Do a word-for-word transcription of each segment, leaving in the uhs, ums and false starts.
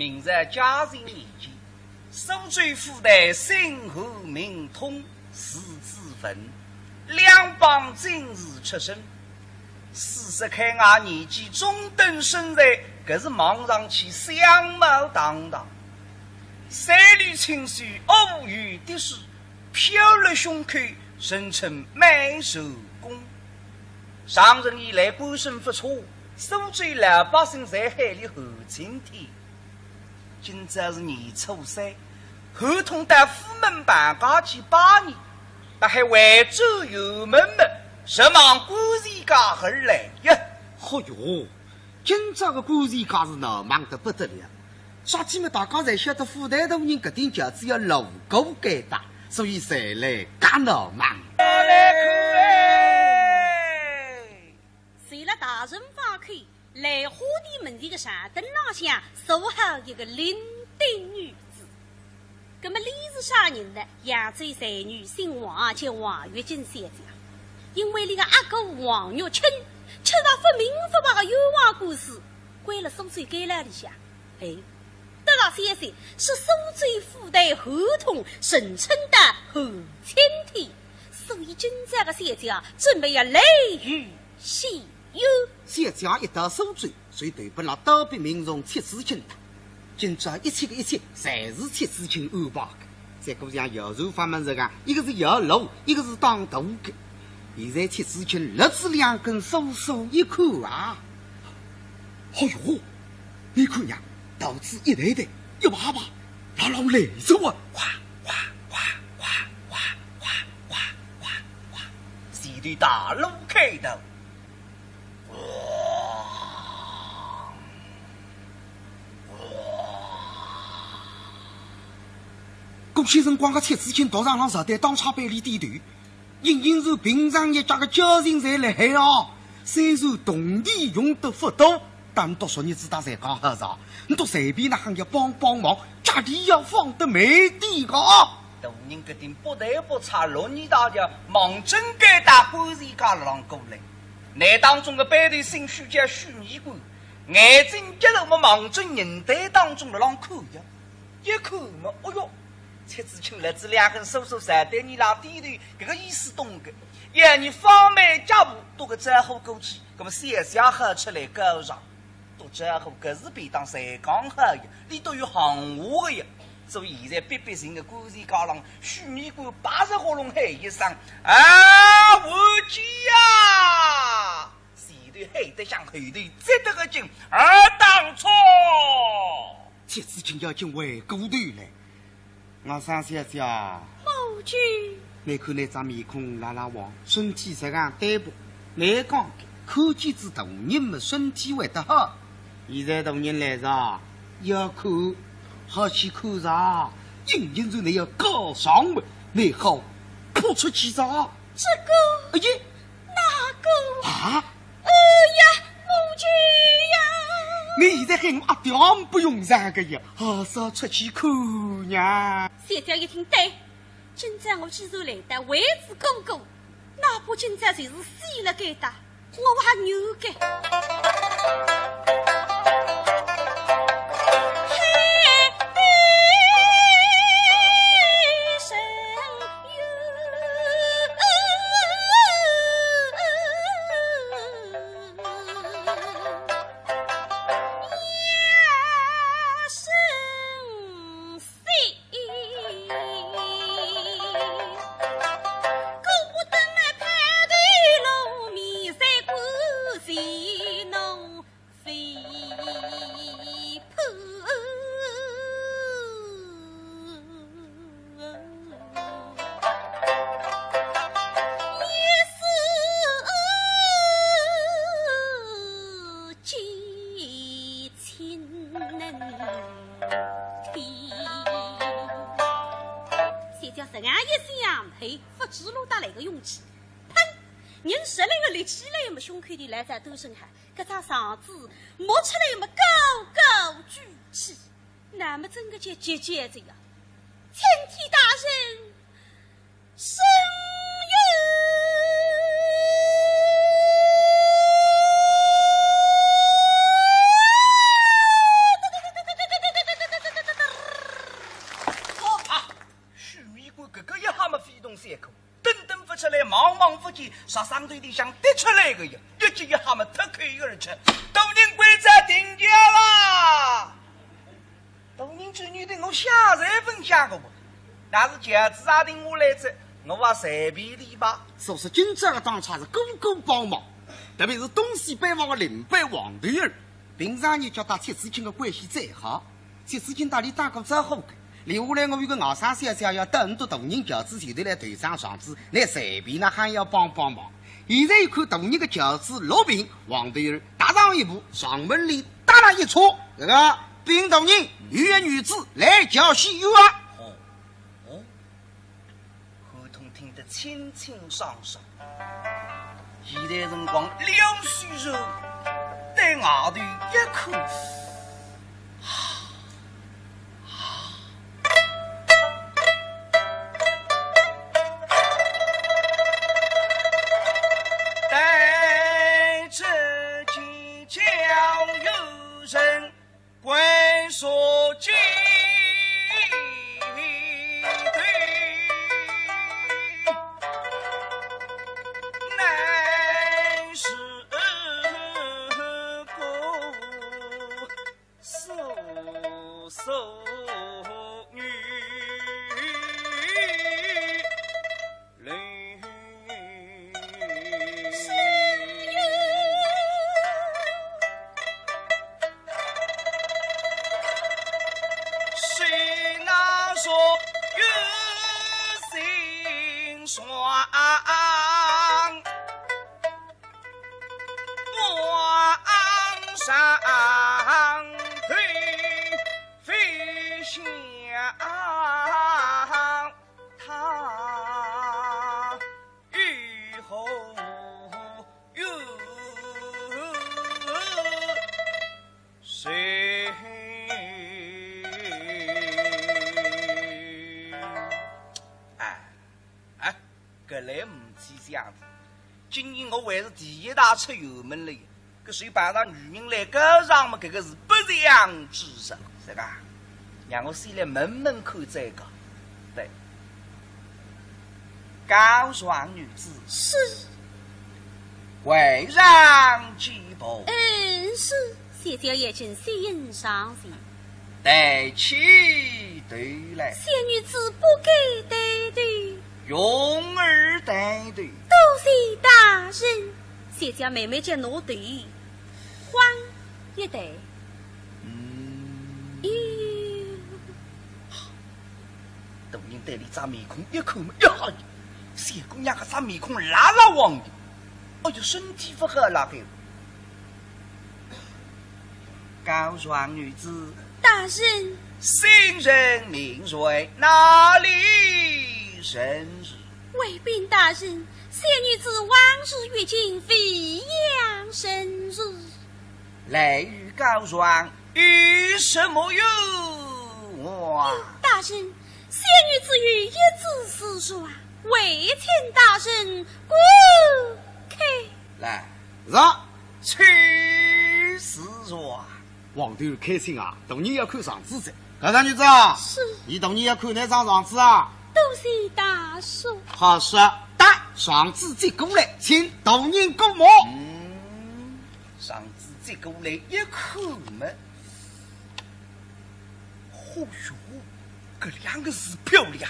明朝嘉靖年间，苏州府台姓侯名通，字子文，两榜进士出身。四十开外，年纪中等身材，搿是望上去相貌堂堂。三绺青丝，乌油滴水，飘落胸口，人称满手功。长远以来，官声不错，苏州老百姓侪喊俚侯青天。 今朝是年初三，侯通到府门旁边去拜年，搭海回转辕门么，直望观前街而来呀。嚯哟，今朝个观前街是闹猛得不得了。说起么，大家侪晓得府台大人搿点轿子要路过该搭，所以侪来介闹猛。随了大人发开， 兰花店门前个长凳浪向坐好一个伶仃女子。葛么俚是啥人呢？扬州才女，姓王，叫王月金小姐。因为俚个阿哥王玉清吃着勿明勿白个冤枉官司，关了苏州监牢里向。哎，得到消息，是苏州府台侯通，人称的侯青天，所以今朝个小姐准备要来与 谢谢。小姐一到苏州，就投奔了倒逼民众戚自清搭。今朝一切个一切，侪是戚自清安排个。再过像摇船法门实梗，一个是摇橹，一个是打渡个。现在戚自清勒仔两根索索一看啊，哎哟，你看呀，渡子一台台，一排排，牢牢来着啊！哗哗哗哗哗哗哗哗哗哗，前头大路开道。 搿歇辰光个戚自清独上浪坐台当差板里点头，隐隐然平常日脚个交情侪辣海哦。虽然铜钿用得勿多，但笃昨日子搭侪讲好哉，笃随便哪亨要帮帮忙，脚钿要放得慢点个。大人搿点不头不差，落二大轿望准该搭观前街浪过来。 那当中个班头姓许，叫许尼姑，眼睛接着么望准人堆当中辣浪看呀。一看么，哦哟，戚自清勒仔两根索索坐台浪点头，搿个意思懂个。要你放慢脚步，踱个招呼过去，葛么小姐好出来告状。 踱招呼，搿是便当侪讲好呀，俚笃有行话个呀。所以现在逼逼寻个观前街浪，许尼姑拔着喉咙喊一声：“啊，王姐呀！”前头喊得响，后头接得个紧，“二当差！”戚自清要紧回过头来， 我说小姐啊，母亲。你看你张面孔蜡蜡黄，身体实梗单薄，难讲个，看见仔大人么身体会得好。现在大人来哉，要看，好去看哉，硬硬是你要告状么，你好扑出去哉。这个，哎呀，那个，啊？ 哎呀，母亲呀！你现在喊我阿爹也不用上个呀，还是要出去看呀。小姐一听，对，今朝我既然来得为仔哥哥，哪怕今朝就是死了该搭，我也愿个。嘿，嘿，嘿。 小姐实梗一想，嘿，勿知哪搭来个勇气。砰！人实梗立起来么，胸口里来只多声喊， 搿只状子摸出来么高高举起，那么真个叫急急哉呀！青天大人，伸冤！头里向跌出来个呀，一记一吓么脱口而出：“大人，官差停轿啦！”大人，这女的我下次分享个我，那是轿子啊停下来哉，我啊随便哩吧。所以说今朝个当差是个个帮忙，特别是东西班房个领班王头儿，平常日脚搭戚思清个关系再好， 戚思清搭俚打过招呼个，留下来我有个外甥小姐要等到大人轿子前头来投张状子，倷随便哪哼要帮帮忙。现在一看大人个轿子落平，王头儿踏上一步，上门里搭了一车，这个禀大人，有一女子来轿西游啊。哦，哦， 侯通听得清清爽爽。现在辰光，撩须着对外头一看，啊，啊，待这街角有人 关说街头，乃是个素素女。 谁那说有心酸，往上推，飞向 他以后有谁？哎，哎，搿来唔去想的，今年我还是第一趟出远门了呀。 搿所以碰着女人来告状嘛，搿个是不祥之兆，是吧？让我先来问问看再讲。对，告状女子。是。跪上几步。嗯，是。小姐有请先上前。抬起头来。小女子不敢抬头。容儿抬头。多谢大人。小姐慢慢叫拿头 晃一抬。嗯。咦。大人对俚张面孔一看嘛，呀，小姑娘搿张面孔蜡蜡黄的，哎哟，身体勿好啦该。告状女子。大人。姓甚名谁，哪里人氏？ 回禀大人，小女子往日与卿未央人氏。来与告状有什么用啊？大人，小女子有一纸私状，为请大人观看。来，上，取私状。 王头开心啊，大人要看状子哉。告状女子啊，是。倷大人要看哪张状子啊？多谢大叔。好说，喏，状子接过来，请大人过目。嗯，状子接过来一看嘛，嚯哟，搿两个字漂亮，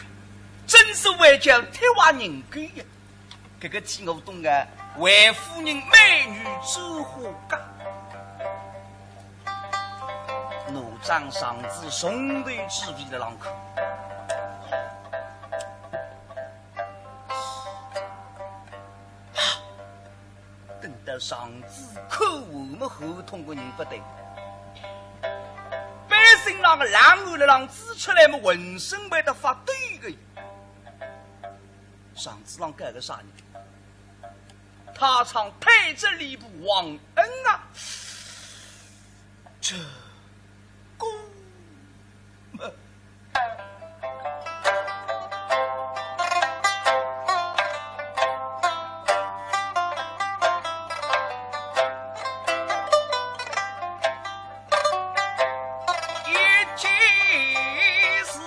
真是会叫铁画银钩呀。 搿个天我懂个，为夫人美女周华家。拿张状子从头至尾辣浪看。等到状子看完么，侯通个人勿对。背心浪个冷汗辣浪滋出来么，浑身会得发抖个。 状子浪盖个啥人？太常太子吏部王恩啊，这个么。一见是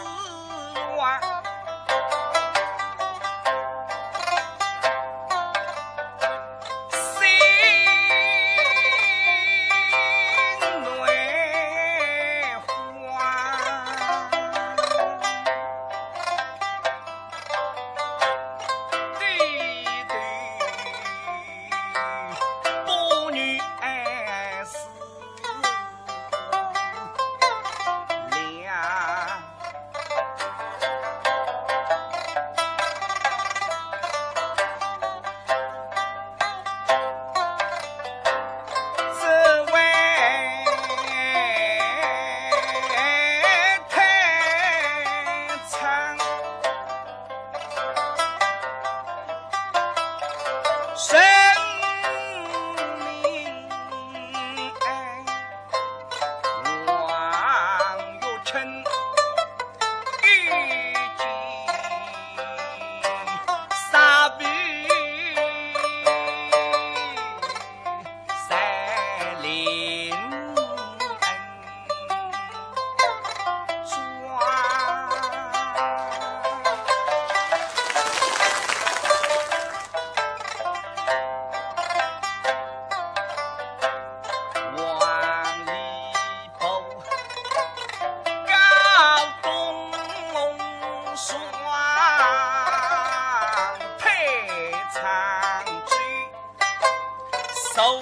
走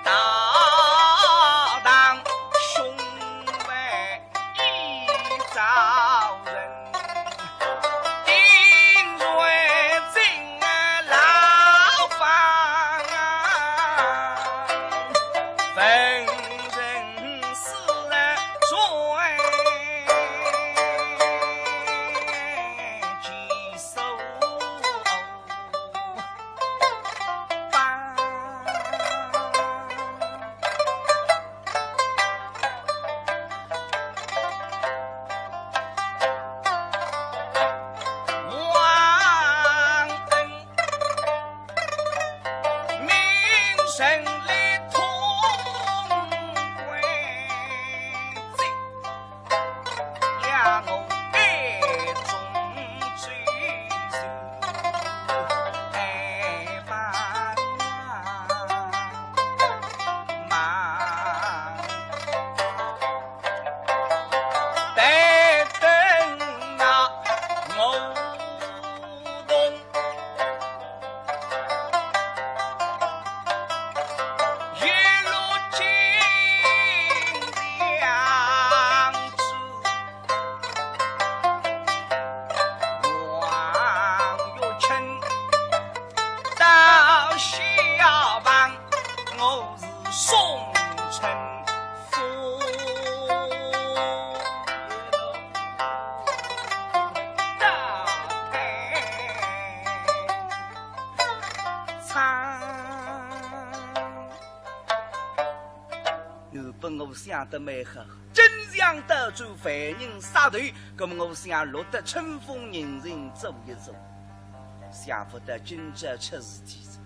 大堂，胸怀一丈人，顶罪进牢房啊，文人四人转寄宿。 原本我想得蛮好，真想到做犯人杀头，那么我想落得春风人情做一做。想不到今朝出事体哉，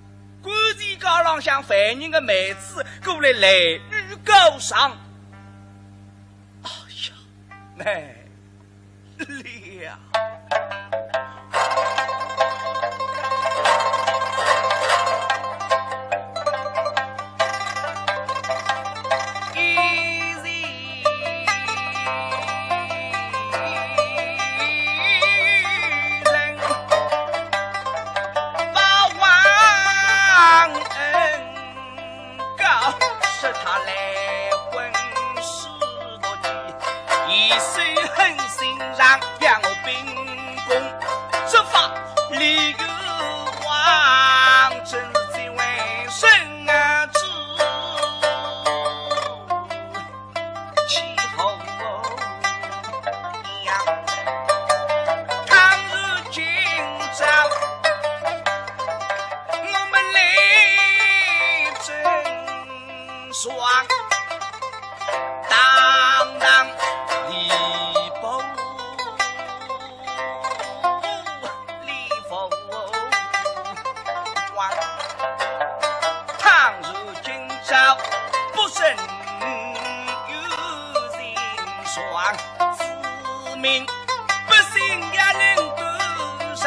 关前街浪向犯人的妹子过来来与告状。哎呀，难 了。告，说他来婚事多疑，一手狠心让我秉公执法，理由王真是最为深知。 气候呀，倘若今朝我们来争双，当当礼不 礼不光。倘若今朝不慎有人撞，子民百姓也能够让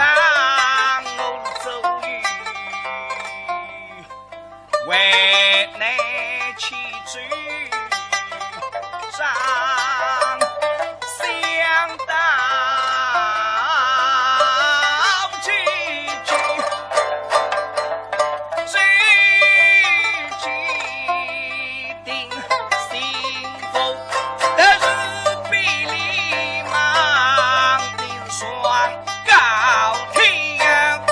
我左右。 为难其主张，想到这句，这句定心腹，但是比你忙定双。 告天官，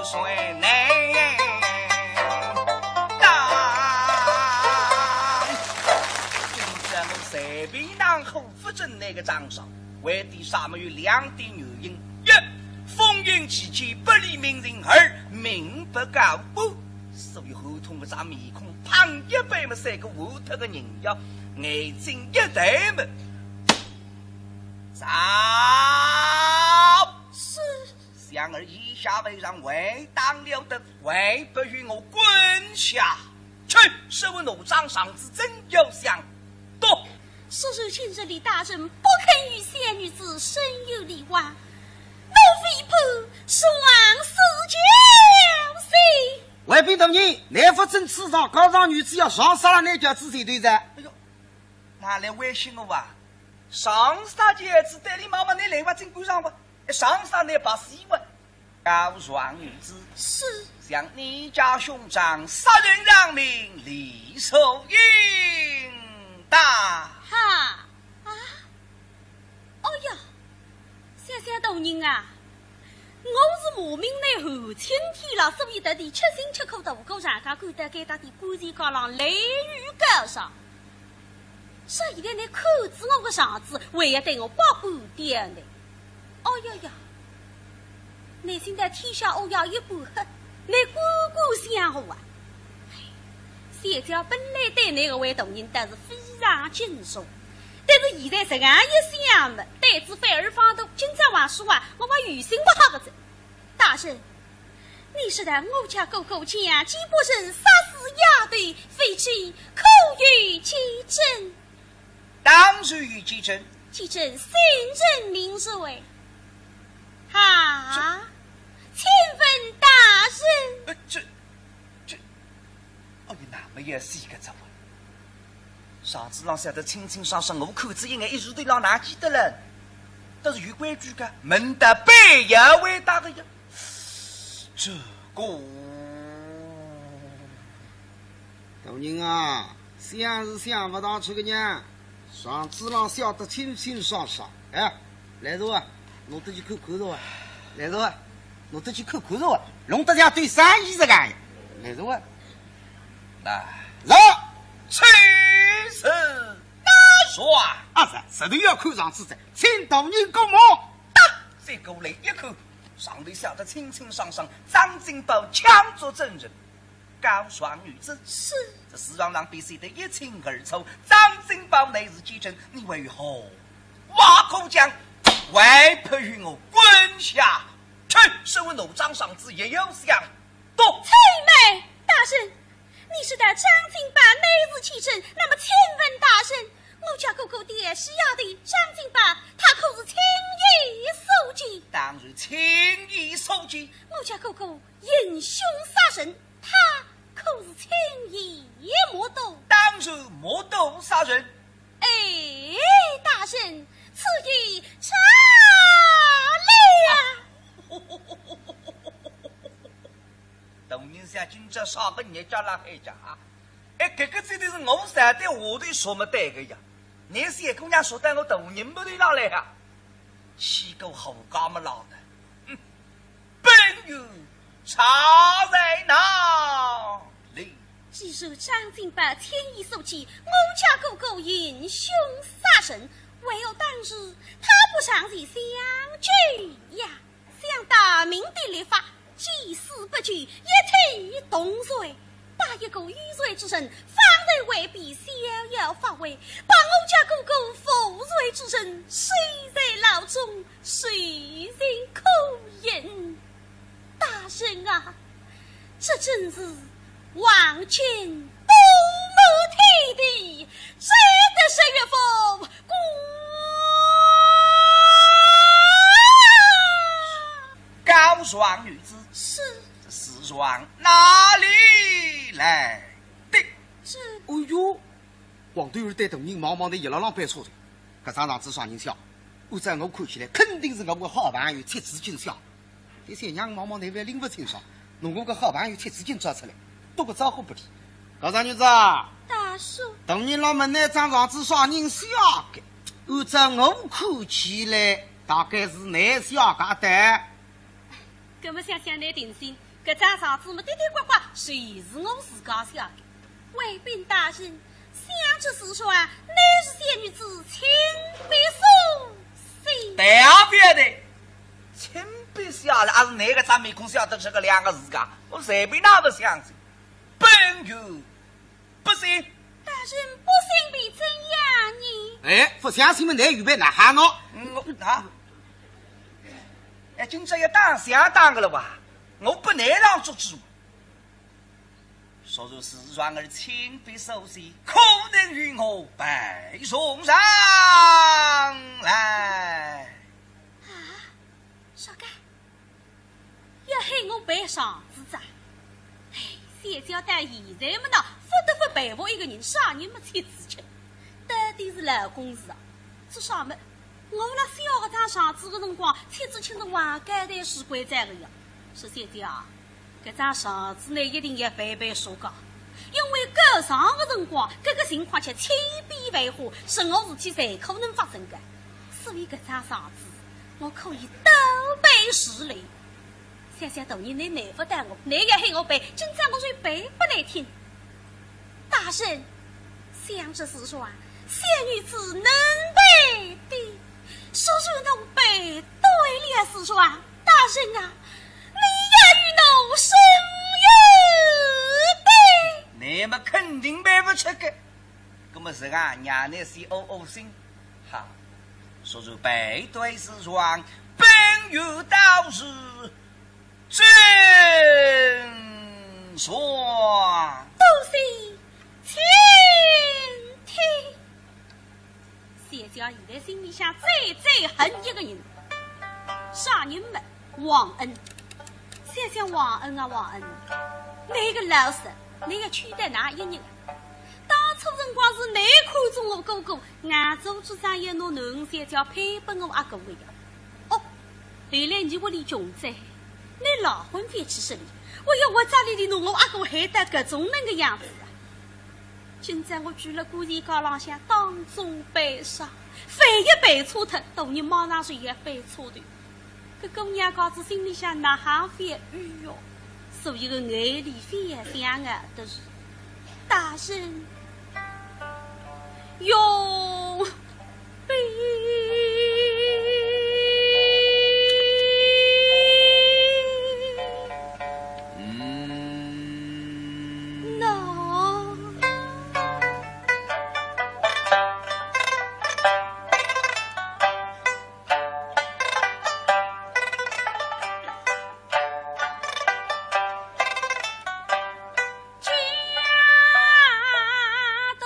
谁能当？今朝我随便哪哼勿准拿个张爽，为的啥么有两点原因：一，风云起见不理民情；二，民不告官。所以侯通搿张面孔，胖一板么三个乌脱个人呀，眼睛一抬么 走！是。想儿以下为上，为当了得，还不与我滚下去！说完，怒张双子真要想夺。是，是，今日李大人不肯与小女子生有礼望，奴婢不爽死教训。回禀大人，倷勿准此状，告状女子要撞杀了倷，叫仔细对哉。哎呦， 哪来威胁我啊？撞杀教子，对俚妈妈，倷来哇，真敢撞哇？撞杀倷白死哇？告状女子，是。向你家兄长杀人偿命，理所应当。哈啊！哦呀，想想大人啊，我是慕名来寒青天了，所以特地吃辛吃苦，大过长假赶到该搭的观前街浪来与告状。 说现在倷看仔我个状子，还要对我百般刁难。哦呀呀，倷现在天下乌鸦一般黑，倷敢敢想我啊？哎，小姐本来对倷搿位大人倒是非常敬重，但是现在实梗一想嘛，胆子反而放大，今朝还说话，我还有心不好个哉。大人， 你说的我家哥哥强奸不成，杀死丫头，非奸可有其证？当然有其证。其证，姓甚名谁？啊，请问大人。呃，这，这，哦，你那么也是一个怎么？状子浪写得清清爽爽，我看仔一眼，一时头浪哪记得了？但是有规矩个，问得背要回答个呀。 这个，大人啊，想是想勿到这个呢，状子浪写得清清爽爽。哎，来人啊，拿得去看看着啊。来人啊，拿得去看看着啊，弄得像对生意实梗呀。来人啊。来。是。去是。拿说啊。啊，是，实头要看状子哉，请大人过目。打，再过来一看， 上头写得清清爽爽，张金宝抢做证人，告状女子。是。这状子浪写得一清二楚，张金宝乃是奸臣，你为何话可讲？还不与我滚下去！手拿状子也要想夺。且慢，大人，你说的张金宝乃是奸臣，那么请问大人，我家哥哥调戏丫头张金宝，他可是亲眼所见？当然亲眼所见。 我家哥哥行凶杀人，他可是亲眼目睹？当然目睹杀人。哎，大人，此言差了。大人想今朝啥个日脚辣海家啊？哎，搿个指定是我晓得我的说么对个呀。 倷小姑娘说到我大人目头浪来啊，气个火家么浪的。哼，本院差在哪里？既然张金宝亲眼所见，我家哥哥行凶杀人，为何当时他不上前相救呀？ 想大明的律法，见死不救，一体同罪。打一个有罪之人，方才未必逍遥法外，把我家哥哥负罪之人，谁在牢中，谁人可怜？大人啊，这真是望君多么天地，只得十月佛 告状女子。是。这是状哪里来的？这……哦哟，黄头儿对大人望望，伊一浪浪背错哉。搿张状子啥人写？按照我看起来，肯定是我个好朋友戚子敬写。 这些娘望望，倷还拎勿清爽，拿我个好朋友戚子敬抓出来，打个招呼不离。告状女子啊，大叔。大人浪问倷张状子啥人写个？按照我看起来，大概是倷写个的。搿么想想倷定心，搿张状子么的的刮刮，侪是我自家写个。 回禀大人，想这是说，乃是小女子亲笔所写。对啊，覅的，亲笔写了，还是哪个张面孔写得出个两个字噶？我随便哪能相信？本院不信。大人不信便怎样呢？哎，不相信么，倷预备哪哈喏？嗯，我啊，哎，今朝要打相打个了哇？我不能让做主。 说如此状儿亲笔所写，可能与我陪送上来。啊，啥个？要喊我陪状子哉？哎，小姐到现在么呢，勿得勿陪我一个人，啥人么戚子敬？到底是老公事啊，做啥么？我辣写搿张状子个辰光，戚子敬是还交代书归章个呀。说小姐啊，搿张状子呢一定要翻倍数讲，因为告状个辰光，搿个情况是千变万化，任何事体侪可能发生个。所以搿张状子，我可以倒背如流。想想大人，倷难勿倒我，倷要喊我背，今朝我就背拨倷听。大人，想这诗状，小女子能背的，说是能背对了诗状，大人啊，你也与我伸冤的。倷么肯定背勿出个，搿么是啊，让倷先窝窝心。哈，说是背对诗状，本院倒是真爽。多谢请听。 小姐现在心里向最最恨一个人，啥人么？王恩。想想王恩啊，王恩，倷个老实，倷要去得哪一日啊？当初辰光是倷看中我哥哥，硬做主张要拿囡儿小姐配拨我阿哥个呀。哦，后来倷屋里穷哉，倷老婚夫妻势力，我要我家里的拿我阿哥害得搿种能个样子啊！ 今朝我跪勒官司架浪向当众赔上，万一赔错脱，大人马上就要翻车的。搿姑娘家子心里向哪哈勿要哟？所以个眼泪勿要想啊，都是大人用 家徒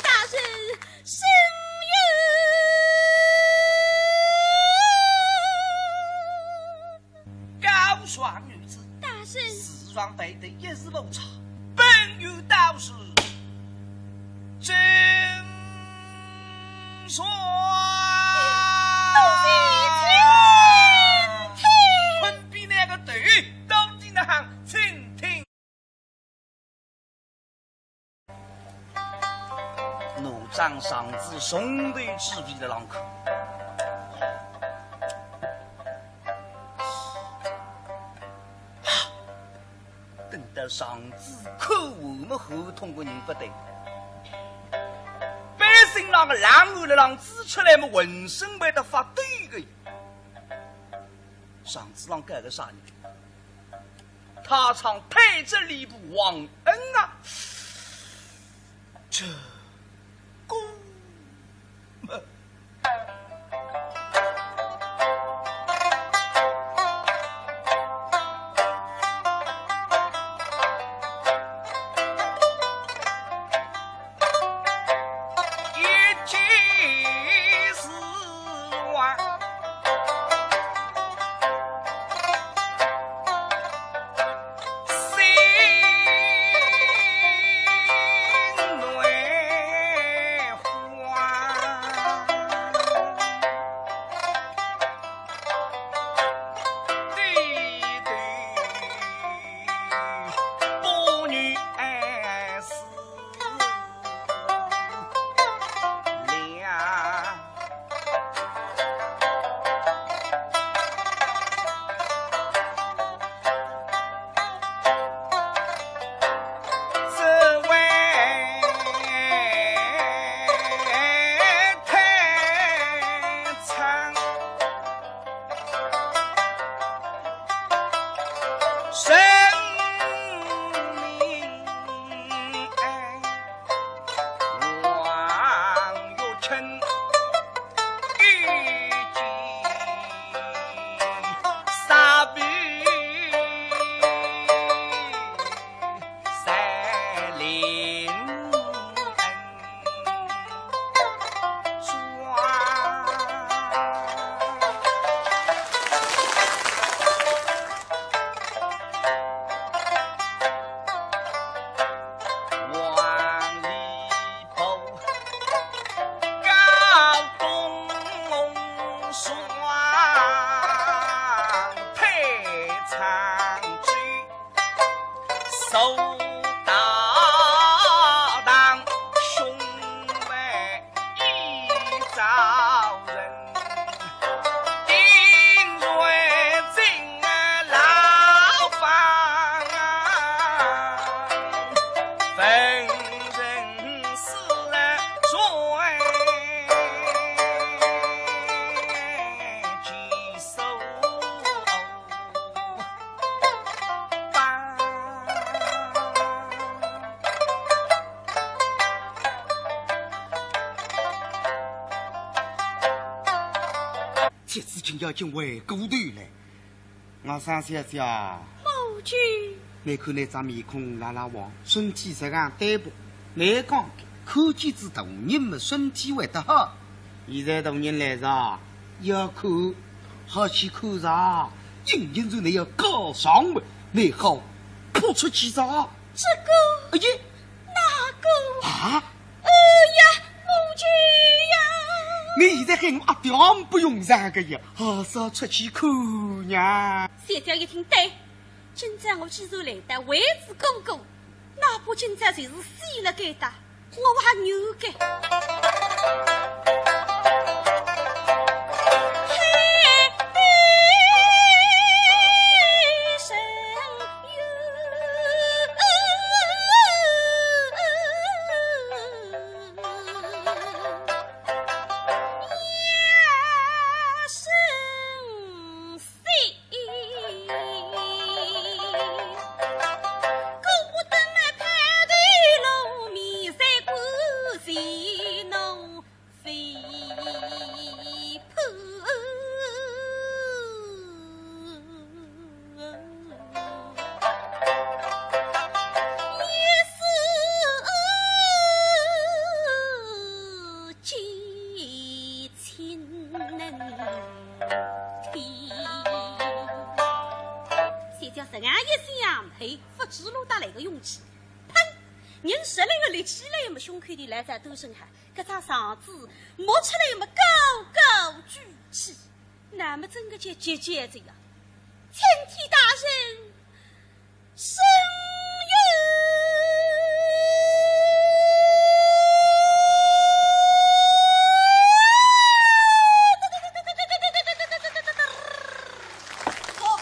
大人，沈月。告状女子，大人。自从被得一时无差，本院倒是真爽。混比那个头，到底哪哼，请听。 奴将状子从头至尾的浪看。等到状子看完么，后头个人勿对。背心浪个冷汗辣浪滋出来么，浑身会得发抖个。状子浪搿个啥人？ 他唱太子礼部王恩啊，这个么。长洲首大堂，兄妹一家人，定罪进牢房啊，分人死罪。 铁子金要紧回过头来，外甥小姐啊，母亲。倷看倷张面孔蜡蜡黄，身体实梗单薄，倷讲看见仔大人么身体会得好。现在大人来哉，要看，好去看哉，硬硬是倷要告状么，倷好扑出去哉。这个，哎呀，那个，啊？ 哎呀，母亲呀！倷现在喊我阿爹也勿用场个呀，还是要出去看呀。小姐一听，对，今朝我既然来得为仔哥哥，哪怕今朝就是死勒该搭，我也愿个。嘿，嘿，声 小姐实梗一想，嘿，勿知哪搭来个勇气。砰！人实梗个立起来么，胸口里来只刀身哈，搿只状子摸出来么，高高举起。 那么真个叫急急哉呀！青天大人，圣人！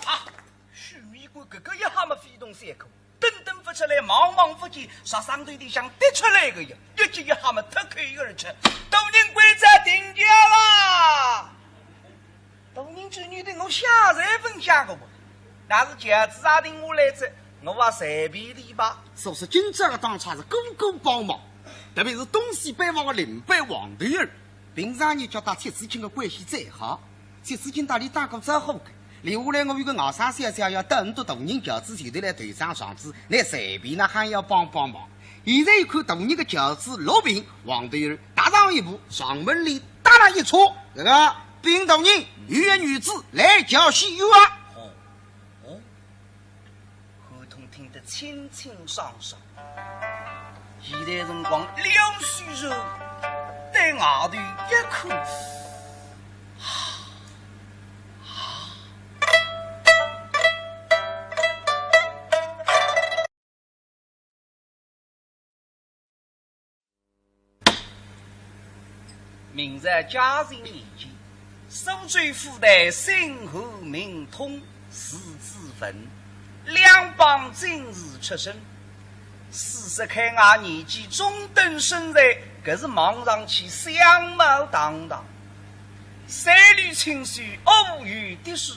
啊，许县官搿个一吓么非同小可。 顿顿勿出来，望望勿见，杀生头里向跌出来个呀，一急一吓么脱口而出：大人，关照停轿啦！大人，只有等我下跪勿下跪个么，那是轿子也停下来哉，我也随便哩吧。所以今朝个当差是个个帮忙，特别是东西班房个领班王头儿，平常日脚搭铁子金个关系最好。 铁子金搭俚打过招呼个，留下来我有个外甥小姐要等到大人轿子前头来投张状子，倷随便哪哼要帮帮忙。现在一看大人个轿子落平，王头儿踏上一步，状门帘搭拉一插，搿个禀大人，有一女子来轿西游啊。哦，哦。 侯通听得清清爽爽。现在辰光撩须着，对外头一看，啊，啊。 明朝嘉靖年间，苏州府台姓侯名通，字子文，两榜进士出身。四十开外年纪，中等身材，搿是望上去相貌堂堂。三绺青丝，乌油滴水，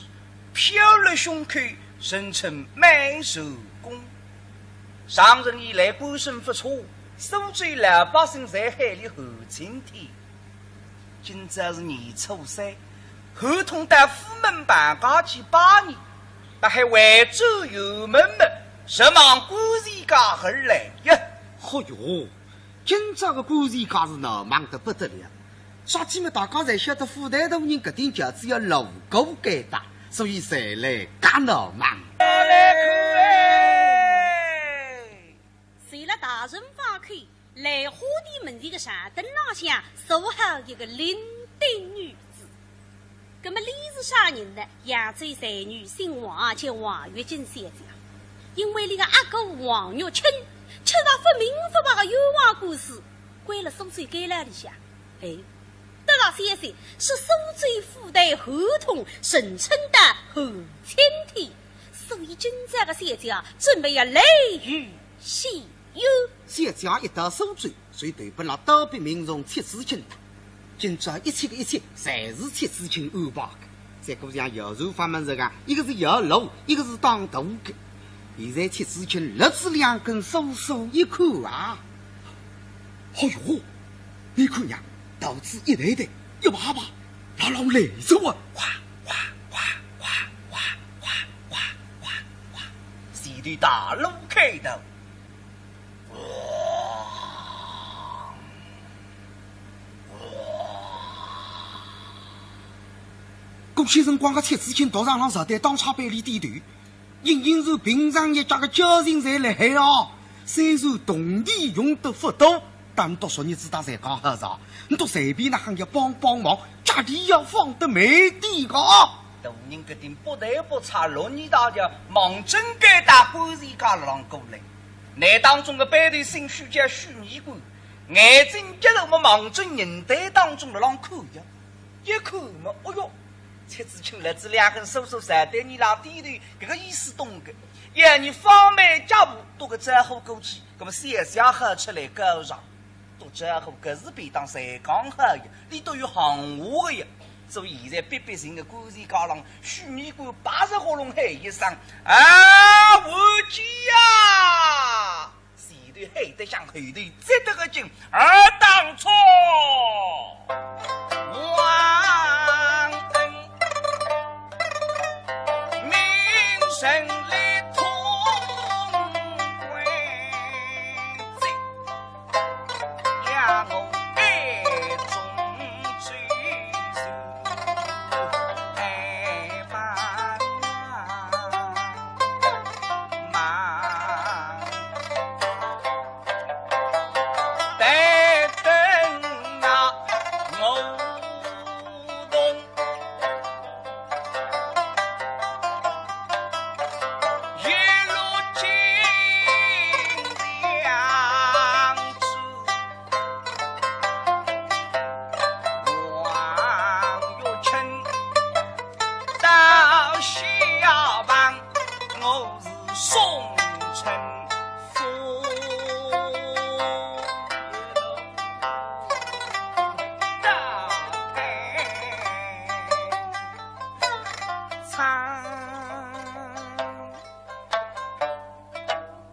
飘勒胸口，人称美髯公。 上任以来官声不错，苏州老百姓侪喊俚侯青天。今朝是年初三，侯通到府门办家去拜年，搭还回转辕门么，直望观前街而来呀。嚯哟，今朝个观前街是闹猛得不得了。 啥体么，大家侪晓得府台大人搿顶轿子要路过该搭，所以侪来介闹猛。随了大人房口，兰花殿门前个长凳浪向坐好一个伶仃女子。那么俚是啥人呢？扬州才女姓王，叫王月金小姐。因为俚个阿哥王玉清，吃了不明不白个冤枉官司，关了苏州监牢里向。哎，得到消息，说苏州府台合同，陈村的后青天，所以今朝个小姐准备要来与 谢谢。小姐一到苏州，就投奔了倒逼民众戚自清搭。今朝一切个一切，侪是戚自清安排个。再过像姚传发么是讲，一个是摇橹，一个是打渡个。现在戚自清勒仔两根手手一看啊，哎哟，你看呀，渡子一台台，一排排，牢牢来着啊，哗哗哗哗哗哗哗哗哗哗，前头大路开道。 搿歇辰光个戚自清独上浪实在当差拨俚点头，隐隐是平常日脚个交情侪辣海哦。虽然铜钿用得勿多，但笃昨日子搭侪讲好哉，笃随便哪亨要帮帮忙，脚底要放得慢点个。大人搿点不对不差，落你大家望准该搭官司家浪过来。 那当中个班头姓许，叫许尼姑，眼睛接着么望准人堆当中辣浪看呀，一看么，哎哟，戚自清勒仔两根手手在对俚拉点头，搿个意思懂个。要你放慢脚步，笃个招呼过去，那么小姐好出来告状。 笃招呼，搿是便当侪讲好呀，俚笃有行话个呀。所以现在逼逼人个官司家浪，许尼姑巴适喉咙喊一声：“啊，王姐呀！”前头喊得响，后头接得个紧，二当初王恩名声里通关。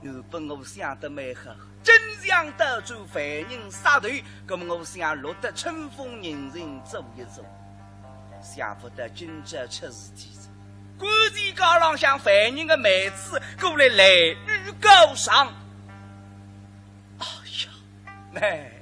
原本我想得蛮好，真想到做犯人杀头，那么我想落得春风人情做一做。想不到今朝出事体哉，官司家浪向犯人个妹子过来来与告状。哎呀， 了。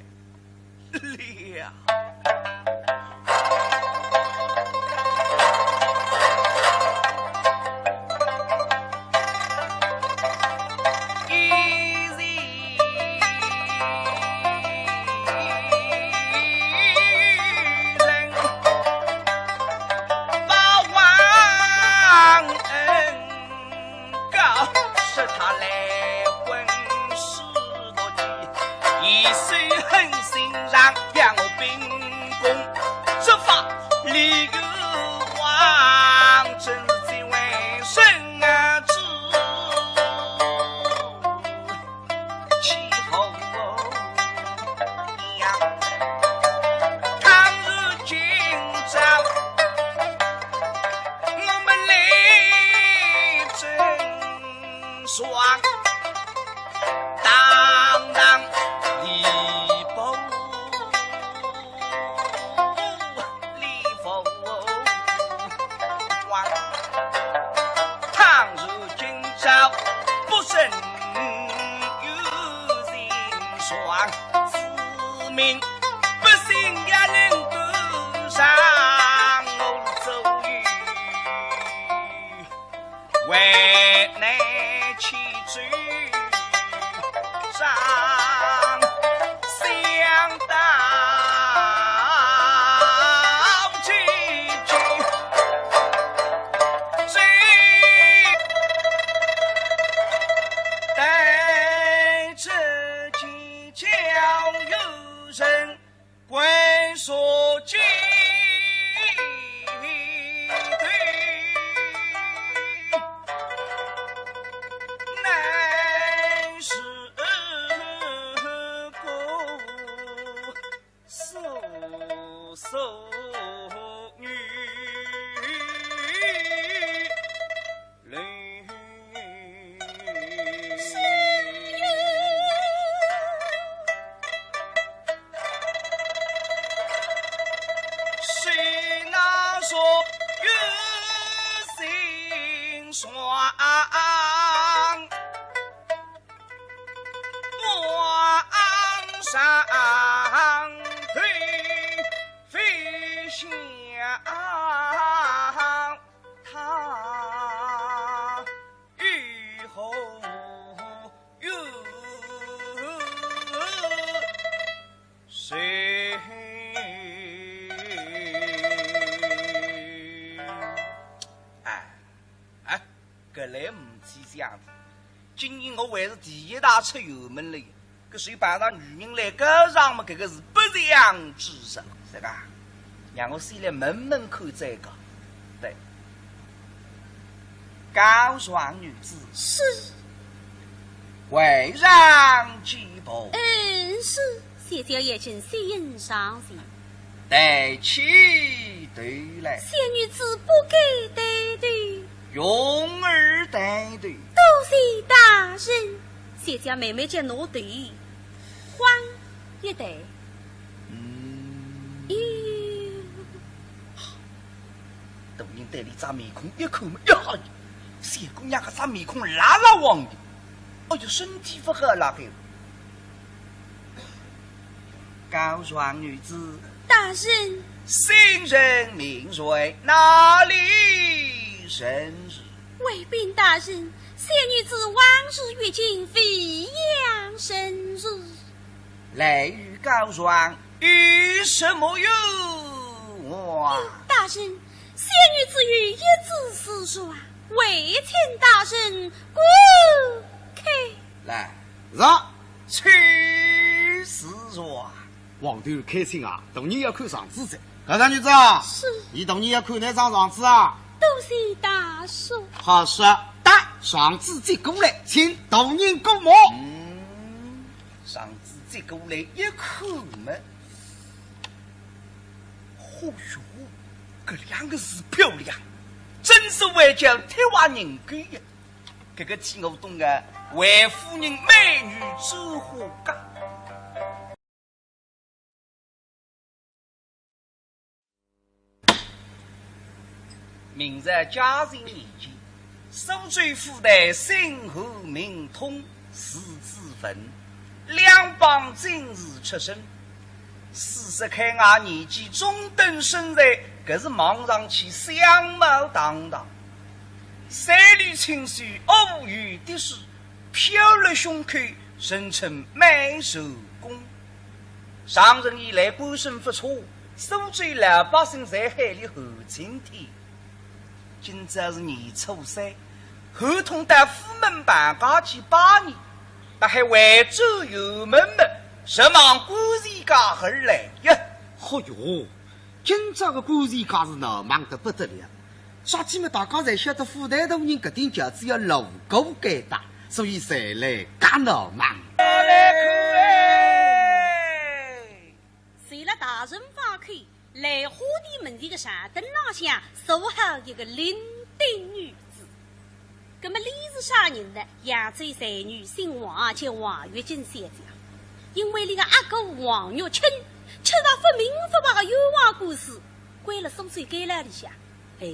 告说他来混世毒计，一手狠心让杨兵公，执法理由王，真是最为人知。 欺负呀！倘若今朝我们来争双，当然理不 理不光。倘若今朝不慎有人撞，子民百姓也能够上我左右。 为难其主张，想到其主。双，双上对飞翔，他与后有谁？哎，哎，搿来唔去想的，今年我还是第一趟出远门了呀。搿谁碰上女人来告状嘛，搿个是不祥之兆。是个，让我先来问问看再讲。对，告状女子。是。 回上几步。嗯，是。小姐已经先行上前。抬起头来。小女子不敢抬头。容儿抬头。多谢大人。小姐慢慢叫拿头，晃一抬。嗯。咦。 大人对俚张面孔一看嘛，呀，小姑娘搿张面孔蜡蜡黄的，哎哟，身体勿好啦该。告状女子。大人。姓甚名谁，哪里人氏？回禀大人，小女子往日月经，未央人氏。 来与告状有什么用啊？大人，小女子有一纸书状，为请大人观看。来，是，请示啊。王头开心啊，大人要看状子哉。告状女子啊，是。你大人要看哪张状子啊？多谢大叔。好说，打状子接过来，请大人过目。嗯。 状子接过来一看嘛，嚯哟，搿两个字漂亮，真是会叫天花人狗呀！搿个替我懂啊，为夫人美女周华家。 明朝嘉靖年间，苏州府台星河明通字子文，两榜进士出身。四十开外年纪中等身材，搿是望上去相貌堂堂。三绺青丝，乌油滴水，飘勒胸口，人称满寿宫。 上任以来官声不错，苏州老百姓侪喊俚韩青天。今朝是年初三，韩通到府门旁家去拜年，搭海回转辕门么，直望官人家而来呀。嚯哟，今朝个官人家是闹忙得不得了。 啥体么，大家侪晓得府台大人搿顶轿子要路过该搭，所以侪来轧闹忙。随了大人房口，兰花殿门前个长凳浪向坐好一个伶仃女子。葛么俚是啥人呢？扬州才女姓王，叫王月金小姐。因为俚个阿哥王玉清，吃了勿明勿白个冤枉官司，关了苏州监牢里向。 哎，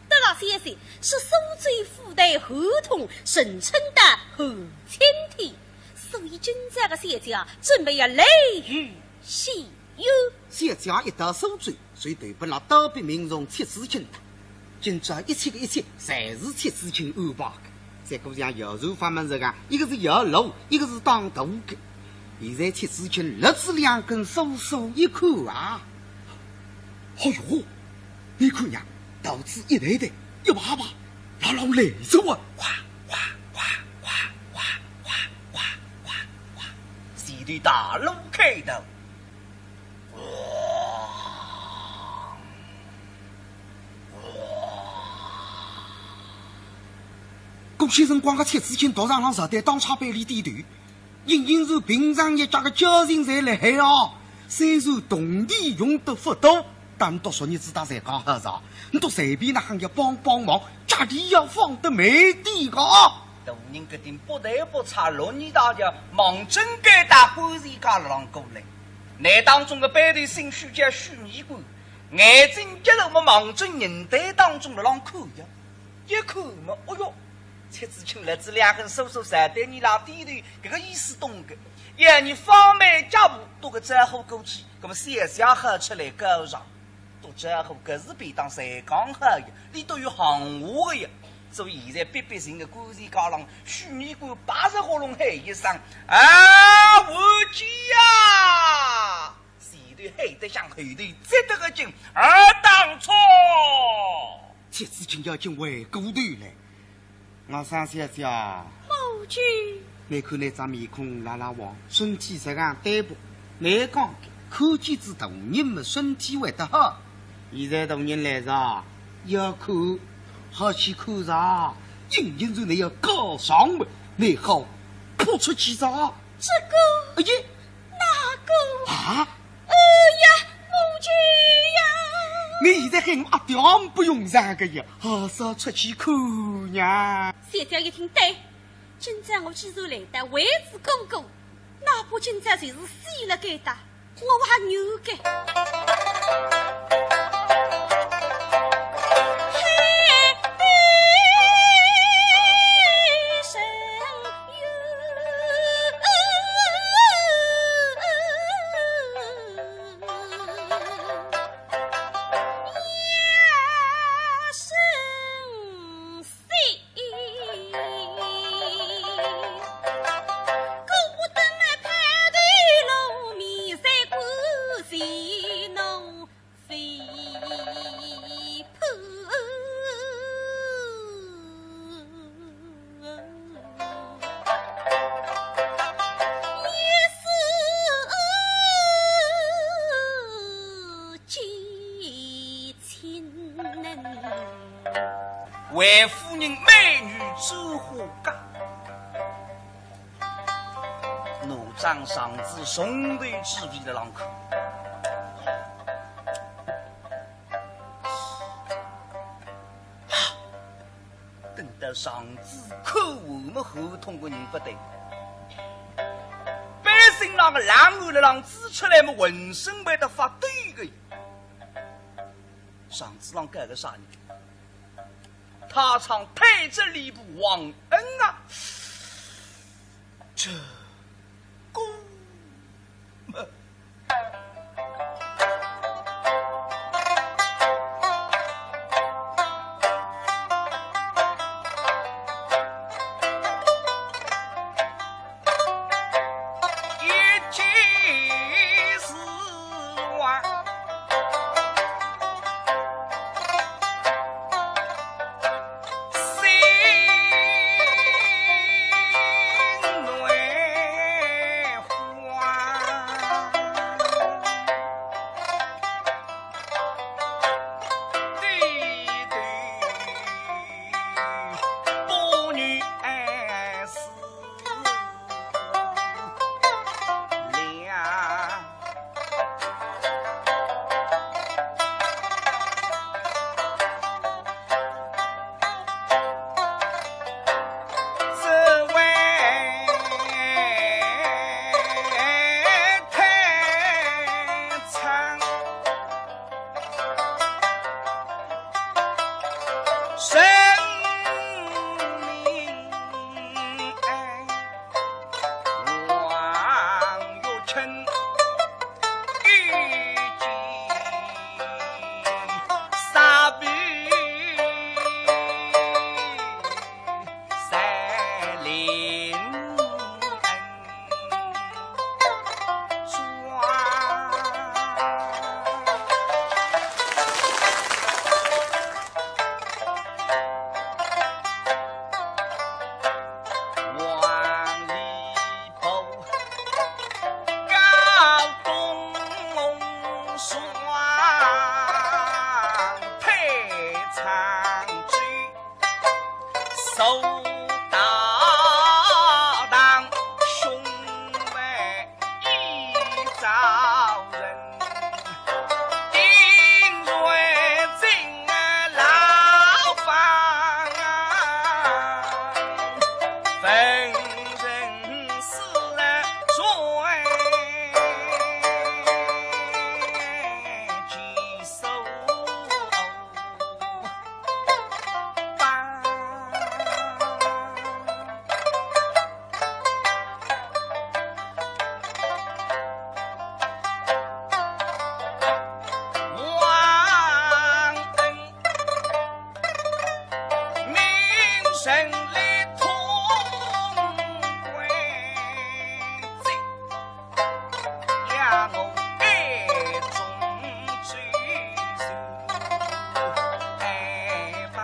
得了消息，是苏州府台韩通，人称得韩青天，所以今朝个小姐准备要来与相会。小姐一到苏州，就投奔了倒逼民众戚子清搭。今朝一切个一切，侪是戚子清安排个。再过像摇船法门实梗，一个是摇橹，一个是打渡个。现在戚子清勒仔两根索索一看啊，哎哟， 你看呀，渡子一台台，一排排，牢牢来着啊！哗哗哗哗哗哗哗哗哗哗，前头大路开道。搿歇辰光个戚子清独上浪坐在当差板里点头， 隐隐是平常日脚个交情侪辣海哦。虽然铜钿用得勿多，但笃昨日子搭侪讲好哉，笃随便哪亨要帮帮忙，脚钿要放得慢点个。大人搿点不对不差，落你大家望准该搭官人家浪过来。那当中个背头姓许叫许尼官，眼睛一路么望准人堆当中浪看呀。一看嘛，哦哟，戚子清勒仔两根手手在对伊拉点头，搿个意思懂个。要伊放慢脚步，踱个招呼过去，搿么小小好出来告状，踱招呼搿是便当才讲好呀，伊都有行话个呀。所以现在逼逼寻个官船家浪，许米官八十喉咙喊一声：“啊，我去呀！”前头喊得响，后头接得个紧，“尔当初！”戚子清要紧回过头来，“我说小姐啊，母亲。”你看你张面孔蜡蜡黄，身体实梗单薄，难讲个，看见仔大人么身体会得好。现在大人来哉，要看，好去看哉，硬硬是你要告状么，你好扑出去哉。这个，哎呀，那个，啊？哎呀，母亲呀！你现在喊我阿爹也不用这个呀，还是要出去看呀。小姐一听，对，今朝我既然来到为仔哥哥，那不今朝就是死了该搭，我还有个。为夫人美女周华家，奴将状子从头至尾勒浪看。等到状子看完么，后头个人勿对，背心浪个冷汗勒浪滋出来么，浑身会得发抖个。状子浪盖个啥呢？他唱太子礼部王恩啊，这个么。城里通关，呀，我爱中追随，哎，慢，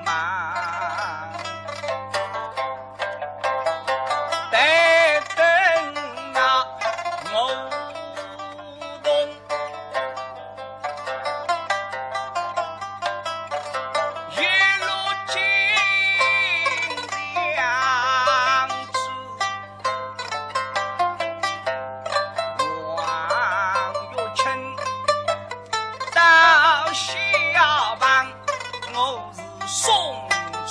慢。 待等啊，我同一路进粮子，王玉清到下房，我是送春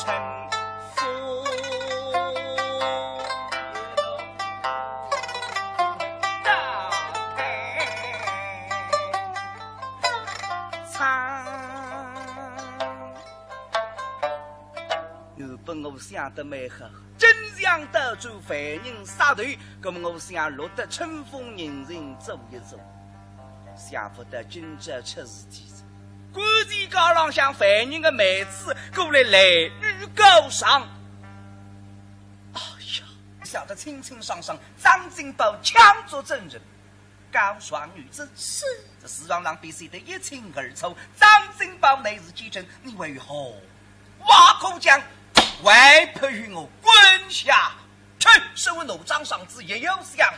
原本我想得蛮好，真想到做犯人杀头，那么我想落得春风人情做一做。 想不到今朝出事体哉，官司高浪向犯人的妹子过来来女告状。哎呀，晓得清清爽爽，张金宝抢做证人，告状女子。是。这事状上表现得一清二楚，张金宝乃是奸臣，你为何挖苦讲？还不与我滚下去！手拿张状子也要想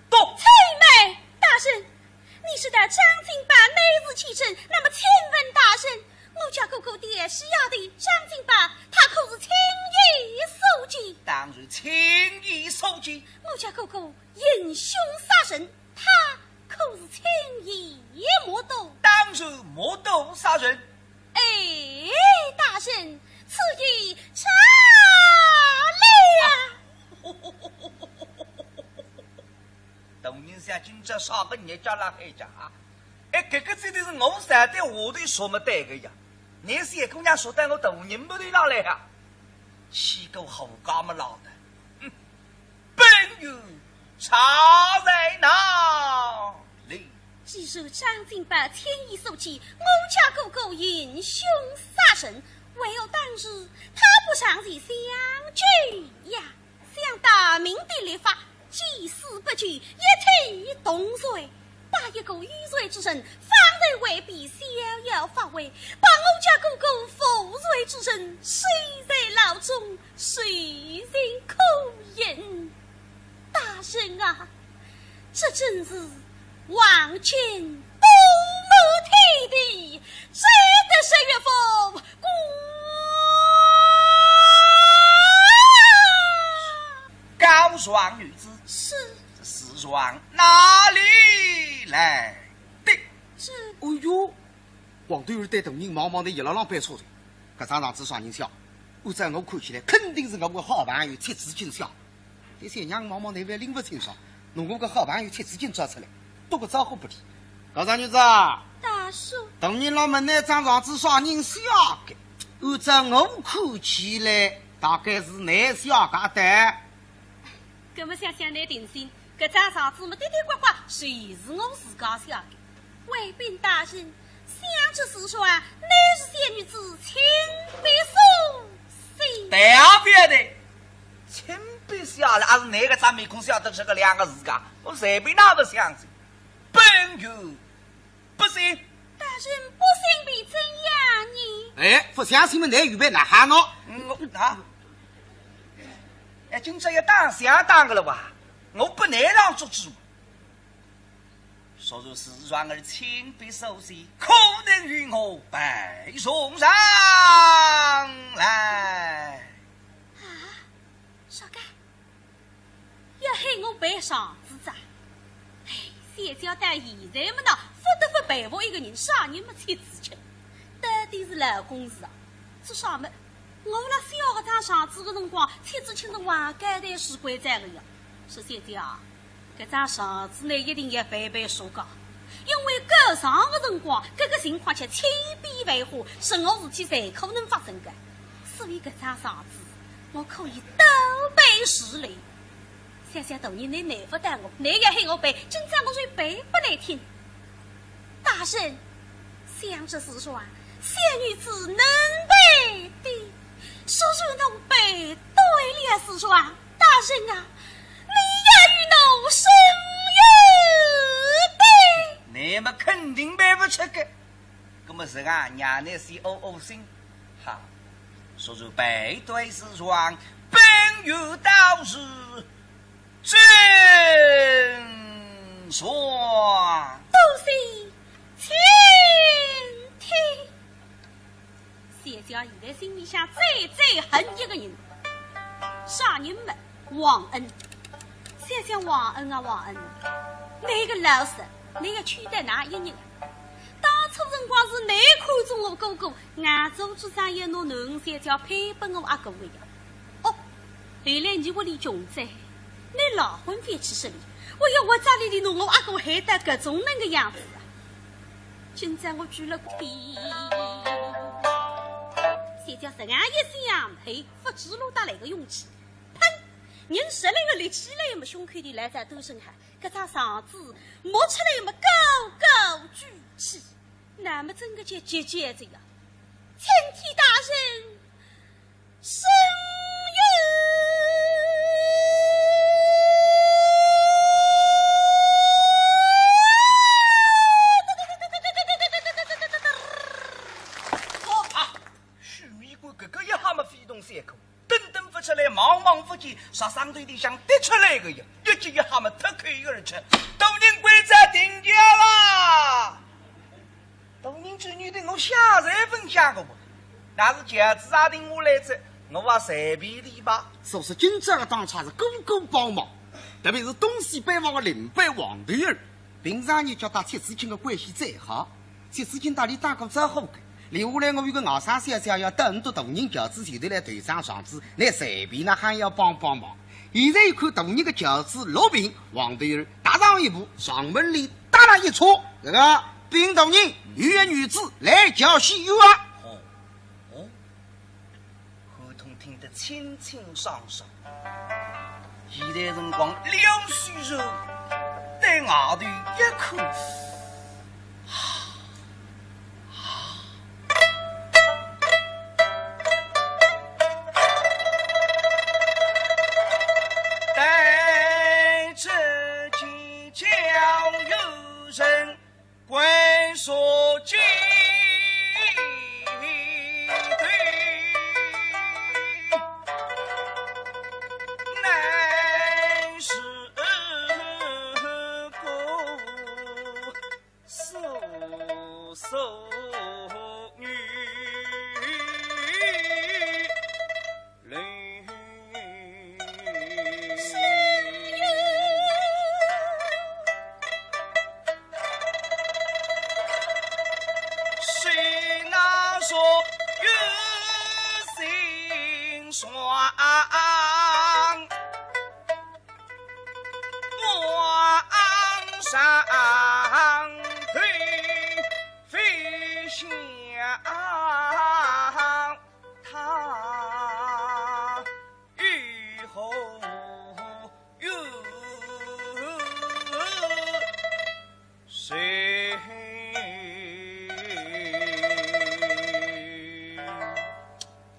夺。且慢，大人， 你说的张金宝乃是奸臣，那么请问大人，我家哥哥调戏丫头张金宝，他可是亲眼所见？当然亲眼所见。我家哥哥行凶杀人，他可是亲眼目睹？当然目睹杀人。哎，大人，此言差了。 大人想今朝啥个日脚辣海家啊？哎，搿个指定是我站在下头说么对个呀。倷小姑娘说到我大人没头浪来啊，气个好嘎么浪的。哼，本院差在哪里？既然张金宝亲眼所见，我家哥哥行凶杀人，为何当时他不上前相救呀？ 想大明的律法，既死不救，一体同罪。把一个有罪之人放在外边逍遥法外，把我家哥哥无罪之人收在牢中，谁人可忍？大人啊，这真是皇权布满天地，只得十月佛 告状女子。是。这事状哪里来的？这……哎哟，王头儿对大人望望，伊一路浪摆错哉。搿张状子啥人写？按照我看起来，肯定是我个好朋友戚子敬写。 搿小娘望望，倷还拎勿清爽，拿我个好朋友戚子敬抓出来，打个招呼拨俚。告状女子啊，大叔。大人老问倷张状子啥人写个？按照我看起来，大概是倷写个的。搿么想想倷定心，搿张状子么的的刮刮，侪是我自家写个。 回禀大人，想这事状乃是小女子亲笔所写。对啊，覅的，亲笔写了，还是倷个张面孔写得出个两个字噶？我随便哪勿相信。本院不信。大人不信便怎样呢？哎，勿相信么，倷预备哪哈喏？嗯，我啊，哎，今朝要打相打个了哇？我不能让做主。 说是事状儿亲笔所写，可能与我背上来。啊，啥个？要喊我背状子哉？哎，小姐到现在么呢，勿得勿佩服一个人，啥人么戚子敬，到底是老公事啊。做啥么？ 我辣写搿张状子个辰光，戚子敬是横高头竖拐杖个呀。说小姐啊，搿张状子呢一定要背背书个，因为告状个辰光，搿个情况叫千变万化，任何事体侪可能发生个。所以搿张状子，我可以倒背如流。 想想大人倷难勿倒我，倷要喊我背，今朝我就背拨倷听。大人，小想这时辰，小女子能背的，说是侬背对了时辰，大人啊，你也与侬生有的。那么肯定背不出个。那么是啊，娘娘是哦哦心，哈，说是背对时辰，本有道是 真爽。多谢千听。小姐现在心里想最最恨一个人，啥人么？王恩。想想王恩啊，王恩，那个老实，那个去得哪一日啊？当初辰光是你看中我哥哥， 俺做主张要拿囡儿小姐配拨我阿哥个呀。哦，后来你屋里穷哉，你老婚夫去势利，我要我家里里拿我阿哥害得搿种能个样子啊！今朝我举了个皮，小姐实梗一想，嘿，勿知路得来个勇气，砰！人实梗立起来么，胸口里来只多声喊，搿只状子摸出来么，高高举起。 那么真个叫急急的呀，青天大人，生有啊，许米官搿个一吓么非同小可。 蹬蹬勿出来，望望勿见，啥上头里向跌出来个呀，一记一吓么脱口而出，大人，官差停轿啦！大人，只有对我下人分享个嘛，那是轿子啊停下来哉，我啊随便理吧。所以今朝个当差是个个帮忙，特别是东西班房个领班王头儿，平常日脚搭戚世清个关系最好。 戚世清搭俚打过招呼个，留下来我有个外甥小姐要等到大人轿子前头来投张状子，倷随便哪哼要帮帮忙。现在一看大人个轿子落平，王头儿踏上一步，上门里搭了一车，搿个禀大人，有一女子来轿西游啊。哦，哦。 胡通听得清清爽爽。现在辰光，撩须着对外头一看，啊，啊。带这几条有人 关说几对，乃是个素素女。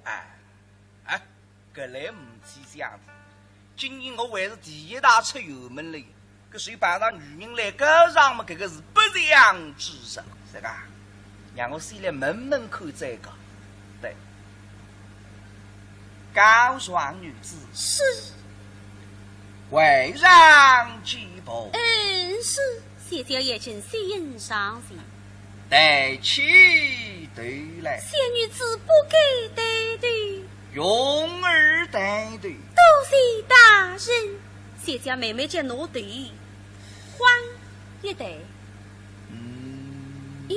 哎，哎，搿来呒趣相哉。今年我还是第一趟出远门了。 搿所以碰着女人来告状么，搿个是不祥之兆，是吧？让我先来问问看再讲。对，告状女子。是。跪上几步。嗯，是。小姐已经先上前。抬起头来。小女子不敢抬头。容儿抬头。多谢大人。 小姐慢慢叫拿头，晃一抬。嗯。咦。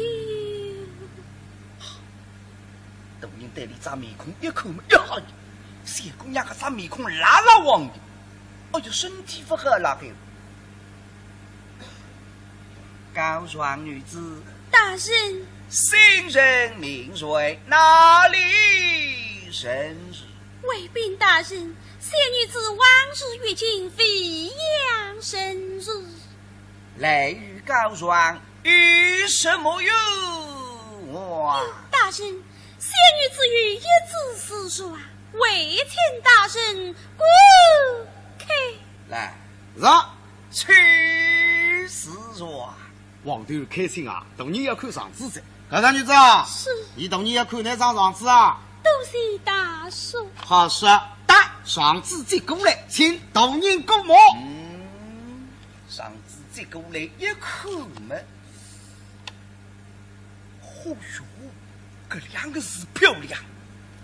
大人对俚张面孔一看嘛，呀，小姑娘搿张面孔蜡蜡黄的，哎哟，身体勿好了该。告状女子。大人。姓甚名谁，哪里人氏？ 回禀大人，小女子往日月经未央生日。来与告状有什么用？大人，小女子有一纸书状，还请大人观看。来，上，请示啊。王头开心啊，大人要看状纸哉。搿张女子啊，是。你大人要看哪张状纸啊？多谢大叔。好说，打，状纸接过来，请大人过目。嗯，状纸接过来一看嘛， 嚯哟，搿两个字漂亮，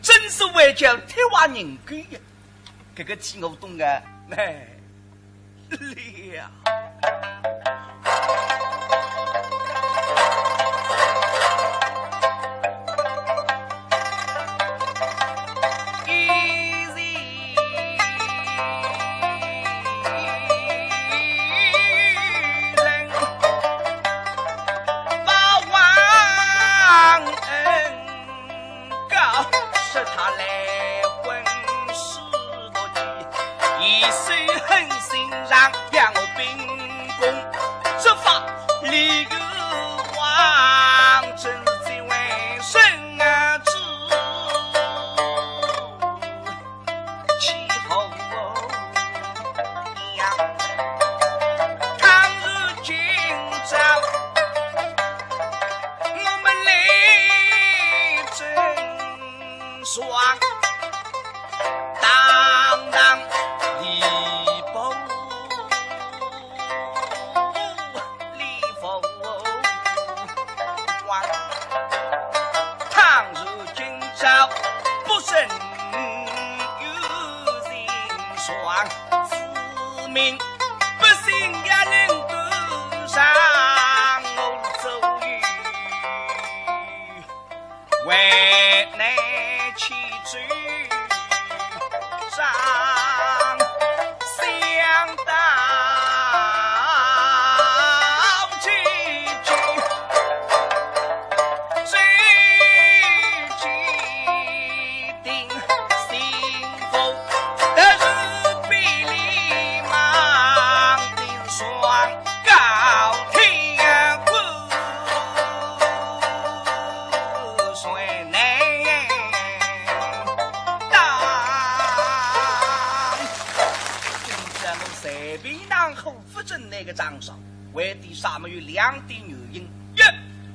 真是会叫天花人狗呀！搿个天我懂啊，哎，了。为的啥么有两点原因：一，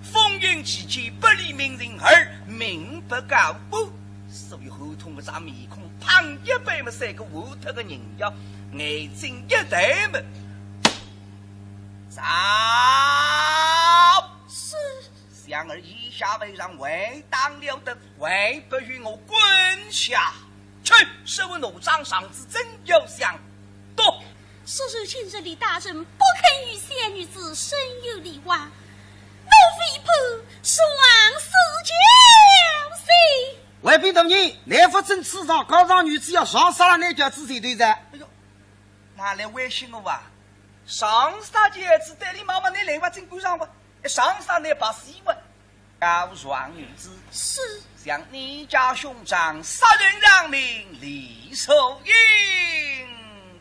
封印期间不理民情；二，民不告官。所以侯通搿张面孔胖一板么，像个活脱个人呀，眼睛一抬么，走。是。想而已下为上，还当了得，还不与我滚下去！说完，拿张状纸正要想夺。 是，如今日里大人不肯与小女子生有来往，奴婢不爽死教示。回禀大人，乃勿准此状，告状女子要撞杀了乃教子前头哉。哎哟，哪来威胁我啊？撞杀教子，对俚妈妈，倷来勿准管上哇，撞杀乃白死哇。 告状女子。是。想你家兄长杀人偿命，理所应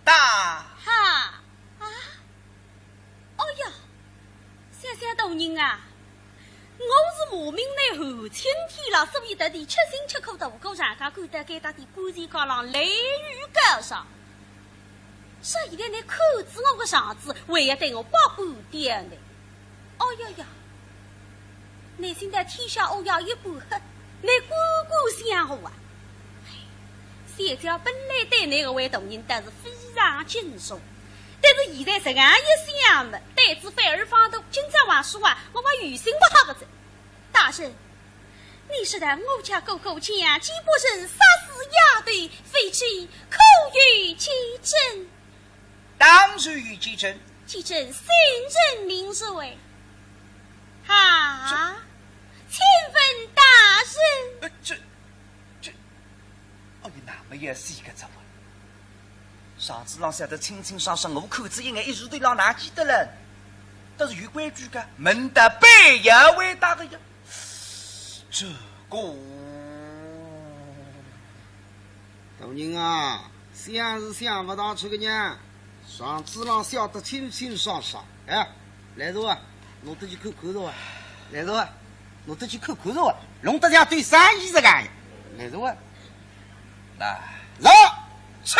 当。哈？啊？哦呀，想想大人啊，我是骂名乃韩青天了，所以特地吃辛吃苦到我上家赶到该搭点官司高浪来与告状。 说现在倷看仔我个状纸，还要对我百般刁难。哦呀呀，倷现在天下乌鸦一般黑，倷敢敢想我啊？嘿，小姐本来对倷搿位大人倒是非常敬重，但是现在实梗一想么，胆子反而放大，今朝还说话，我还有心勿好个哉。大人， 你说的我家哥哥强奸别人，杀死丫头，非奸，可有其证？当然有其证。其证，姓甚名谁？啊？请问大人。呃，这，这，哎呀，那么也是一个怎么？状纸浪写得清清爽爽，我看仔一眼，一时头浪哪记得了？但是有规矩个，问得背要回答个呀。 这个。大人啊，想是想勿到这个呢，状纸浪写得清清爽爽。哎，来着啊，拿得去看看着啊，来着啊。弄得去看看是吧？弄得像对生意这个样，来是吧？来，走，去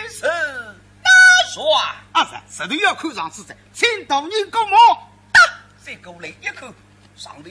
是那说啊，是，实头要看上去哉，请大人过目。打，再过来一看，上头